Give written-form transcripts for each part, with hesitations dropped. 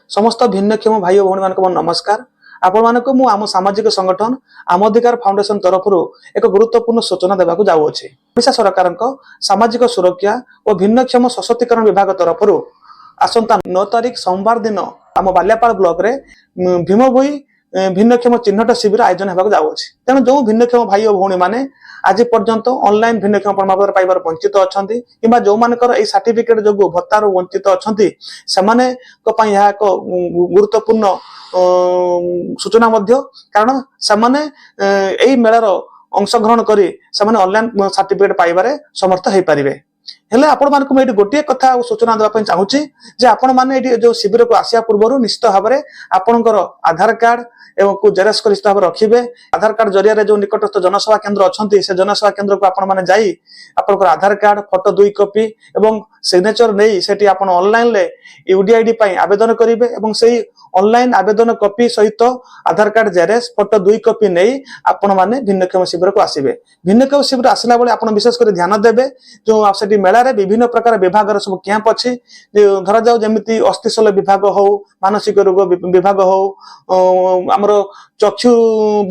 ସମସ୍ତ ଭିନ୍ନକ୍ଷମ ଭାଇ ଓ ଭଉଣୀମାନଙ୍କୁ ମୋର ନମସ୍କାର। ଆପଣମାନଙ୍କୁ ମୁଁ ଆମ ସାମାଜିକ ସଂଗଠନ ଆମ ଅଧିକାର ଫାଉଣ୍ଡେସନ ତରଫରୁ ଏକ ଗୁରୁତ୍ୱପୂର୍ଣ୍ଣ ସୂଚନା ଦେବାକୁ ଯାଉଅଛି। ଓଡ଼ିଶା ସରକାରଙ୍କ ସାମାଜିକ ସୁରକ୍ଷା ଓ ଭିନ୍ନକ୍ଷମ ସଶକ୍ତିକରଣ ବିଭାଗ ତରଫରୁ ଆସନ୍ତା 9 ତାରିଖ ସୋମବାର ଦିନ ଆମ ବାଲିଆପାଳ ବ୍ଲକରେ ଭୀମଭୋଇ ଭିନ୍ନକ୍ଷମ ଚିହ୍ନଟ ଶିବିର ଆୟୋଜନ ହେବାକୁ ଯାଉଅଛି। ତେଣୁ ଯେଉଁ ଭିନ୍ନକ୍ଷମ ଭାଇ ଓ ଭଉଣୀମାନେ ଆଜି ପର୍ଯ୍ୟନ୍ତ ଅନଲାଇନ ଭିନ୍ନକ୍ଷମ ପ୍ରମାଣପତ୍ର ପାଇବାରୁ ବଞ୍ଚିତ ଅଛନ୍ତି କିମ୍ବା ଯେଉଁମାନଙ୍କର ଏଇ ସାର୍ଟିଫିକେଟ ଯୋଗୁଁ ଭତ୍ତାରୁ ବଞ୍ଚିତ ଅଛନ୍ତି, ସେମାନଙ୍କ ପାଇଁ ଏହା ଏକ ଗୁରୁତ୍ୱପୂର୍ଣ୍ଣ ସୂଚନା ମଧ୍ୟ। କାରଣ ସେମାନେ ଏଇ ମେଳାର ଅଂଶଗ୍ରହଣ କରି ସେମାନେ ଅନଲାଇନ ସାର୍ଟିଫିକେଟ ପାଇବାରେ ସମର୍ଥ ହେଇପାରିବେ। ହେଲେ ଆପଣମାନଙ୍କୁ ମୁଁ ଏଇଠି ଗୋଟିଏ କଥା ଆଉ ସୂଚନା ଦେବା ପାଇଁ ଚାହୁଁଛି ଯେ ଆପଣମାନେ ଏଇଠି ଯୋଉ ଶିବିରକୁ ଆସିବା ପୂର୍ବରୁ ନିଶ୍ଚିତ ଭାବରେ ଆପଣଙ୍କର ଆଧାର କାର୍ଡ ଏବଂ କୁ ଜେରକ୍ସ କରି ନିଶ୍ଚିତ ଭାବରେ ରଖିବେ। ଆଧାର କାର୍ଡ ଜରିଆରେ ଯୋଉ ନିକଟସ୍ଥ ଜନସେବା କେନ୍ଦ୍ର ଅଛନ୍ତି, ସେ ଜନସେବା କେନ୍ଦ୍ରକୁ ଆପଣମାନେ ଯାଇ ଆପଣଙ୍କର ଆଧାର କାର୍ଡ, ଫଟୋ ଦୁଇ କପି ଏବଂ ସିଗ୍ନେଚର ନେଇ ସେଠି ଆପଣ ଅନଲାଇନରେ ୟୁଡିଆଇଡି ପାଇଁ ଆବେଦନ କରିବେ ଏବଂ ସେଇ ଅନଲାଇନ ଆବେଦନ କପି ସହିତ ଆଧାର କାର୍ଡ ଜେରକ୍ସ, ଫଟୋ ଦୁଇ କପି ନେଇ ଆପଣମାନେ ଭିନ୍ନକ୍ଷମ ଶିବିରକୁ ଆସିବେ। ଭିନ୍ନକ୍ଷମ ଶିବିର ଆସିଲା ବେଳେ ଆପଣ ବିଶେଷ କରି ଧ୍ୟାନ ଦେବେ, ଯୋଉ ସେଠି ମେଳାରେ ବିଭିନ୍ନ ପ୍ରକାର ବିଭାଗର ସବୁ କ୍ୟାମ୍ପ ଅଛି, ଯୋଉ ଧରାଯାଉ ଯେମିତି ଅସ୍ଥିଶଲ୍ୟ ବିଭାଗ ହଉ, ମାନସିକ ରୋଗ ବିଭାଗ ହଉ, ଆମର ଚକ୍ଷୁ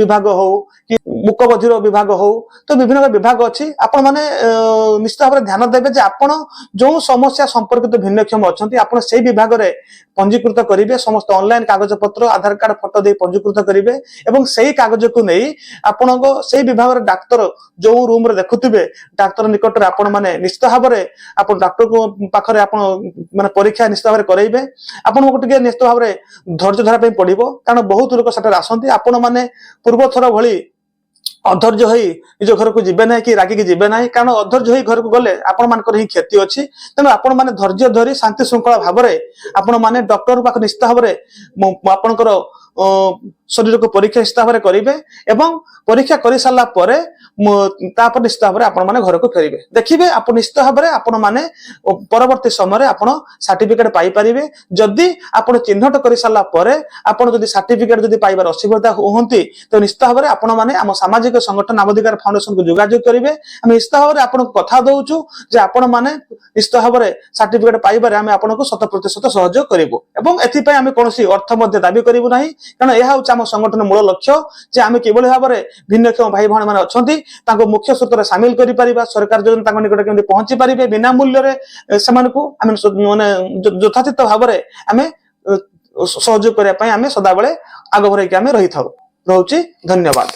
ବିଭାଗ ହଉ କି ମୁକବଧିର ବିଭାଗ ହଉ, ତ ବିଭିନ୍ନ ପ୍ରକାର ବିଭାଗ ଅଛି। ଆପଣମାନେ ନିଶ୍ଚିତ ଭାବରେ ଧ୍ୟାନ ଦେବେ ଯେ ଆପଣ ଯୋଉ ସମସ୍ୟା ସମ୍ପର୍କିତ ଭିନ୍ନକ୍ଷମ ଅଛନ୍ତି, ଆପଣ ସେଇ ବିଭାଗରେ ପଞ୍ଜୀକୃତ କରିବେ। ସମସ୍ତ ଅନଲାଇନ କାଗଜପତ୍ର, ଆଧାର କାର୍ଡ, ଫଟୋ ଦେଇ ପଞ୍ଜୀକୃତ କରିବେ ଏବଂ ସେଇ କାଗଜକୁ ନେଇ ଆପଣଙ୍କ ସେଇ ବିଭାଗର ଡାକ୍ତର ଯୋଉ ରୁମରେ ଦେଖୁଥିବେ, ଡାକ୍ତର ନିକଟରେ ଆପଣ ମାନେ ନିଶ୍ଚିତ ଭାବରେ ଆପଣ ଡାକ୍ତରଙ୍କ ପାଖରେ ଆପଣ ମାନେ ପରୀକ୍ଷା ନିଶ୍ଚିତ ଭାବରେ କରେଇବେ। ଆପଣଙ୍କୁ ଟିକେ ନିଶ୍ଚିତ ଭାବରେ ଧୈର୍ଯ୍ୟ ଧରିବା ପାଇଁ ପଡିବ, କାରଣ ବହୁତ ଲୋକ ସେଠାରେ ଆସନ୍ତି। ଆପଣ ମାନେ ପୂର୍ବ ଥର ଭଳି ଅଧୈର୍ଯ୍ୟ ହୋଇ ନିଜ ଘରକୁ ଯିବେ ନାହିଁ କି ରାଗିକି ଯିବେ ନାହିଁ, କାରଣ ଅଧୈର୍ଯ୍ୟ ହୋଇ ଘରକୁ ଗଲେ ଆପଣମାନଙ୍କର ହିଁ କ୍ଷତି ଅଛି। ତେଣୁ ଆପଣମାନେ ଧୈର୍ଯ୍ୟ ଧରି ଶାନ୍ତି ଶୃଙ୍ଖଳା ଭାବରେ ଆପଣମାନେ ଡକ୍ଟର ପାଖରେ ନିଶ୍ଚିତ ଭାବରେ ମୁଁ ଆପଣଙ୍କର ଶରୀରକୁ ପରୀକ୍ଷା ନିଶ୍ଚିତ ଭାବରେ କରିବେ ଏବଂ ପରୀକ୍ଷା କରିସାରିଲା ପରେ ତାପରେ ନିଶ୍ଚିତ ଭାବରେ ଆପଣମାନେ ଘରକୁ ଫେରିବେ। ଦେଖିବେ, ଆପଣ ନିଶ୍ଚିତ ଭାବରେ ଆପଣମାନେ ପରବର୍ତ୍ତୀ ସମୟରେ ଆପଣ ସାର୍ଟିଫିକେଟ ପାଇପାରିବେ। ଯଦି ଆପଣ ଚିହ୍ନଟ କରିସାରିଲା ପରେ ଆପଣ ଯଦି ସାର୍ଟିଫିକେଟ ଯଦି ପାଇବାର ଅସୁବିଧା ହୁଅନ୍ତି, ତ ନିଶ୍ଚିତ ଭାବରେ ଆପଣମାନେ ଆମ ସାମାଜିକ ସଂଗଠନ ଆମ ଅଧିକାର ଫାଉଣ୍ଡେସନକୁ ଯୋଗାଯୋଗ କରିବେ। ଆମେ ନିଶ୍ଚିତ ଭାବରେ ଆପଣଙ୍କୁ କଥା ଦଉଛୁ ଯେ ଆପଣମାନେ ନିଶ୍ଚିତ ଭାବରେ ସାର୍ଟିଫିକେଟ ପାଇବାରେ ଆମେ ଆପଣଙ୍କୁ 100% ସହଯୋଗ କରିବୁ ଏବଂ ଏଥିପାଇଁ ଆମେ କୌଣସି ଅର୍ଥ ମଧ୍ୟ ଦାବି କରିବୁ ନାହିଁ। କାରଣ ଏହା ହେଉଛି ଆମ ସଂଗଠନ ମୂଳ ଲକ୍ଷ୍ୟ ଯେ ଆମେ କିଭଳି ଭାବରେ ଭିନ୍ନକ୍ଷମ ଭାଇ ଭଉଣୀ ମାନେ ଅଛନ୍ତି, ତାଙ୍କୁ ମୁଖ୍ୟ ସ୍ରୋତରେ ସାମିଲ କରିପାରିବା, ସରକାର ଯୋଜନା ତାଙ୍କ ନିକଟରେ କେମିତି ପହଞ୍ଚି ପାରିବେ ବିନା ମୂଲ୍ୟରେ, ସେମାନଙ୍କୁ ଆମେ ମାନେ ଯଥାଯଥ ଭାବରେ ଆମେ ସହଯୋଗ କରିବା ପାଇଁ ଆମେ ସଦାବେଳେ ଆଗଭର ହେଇକି ଆମେ ରହିଥାଉ। ରହୁଛି, ଧନ୍ୟବାଦ।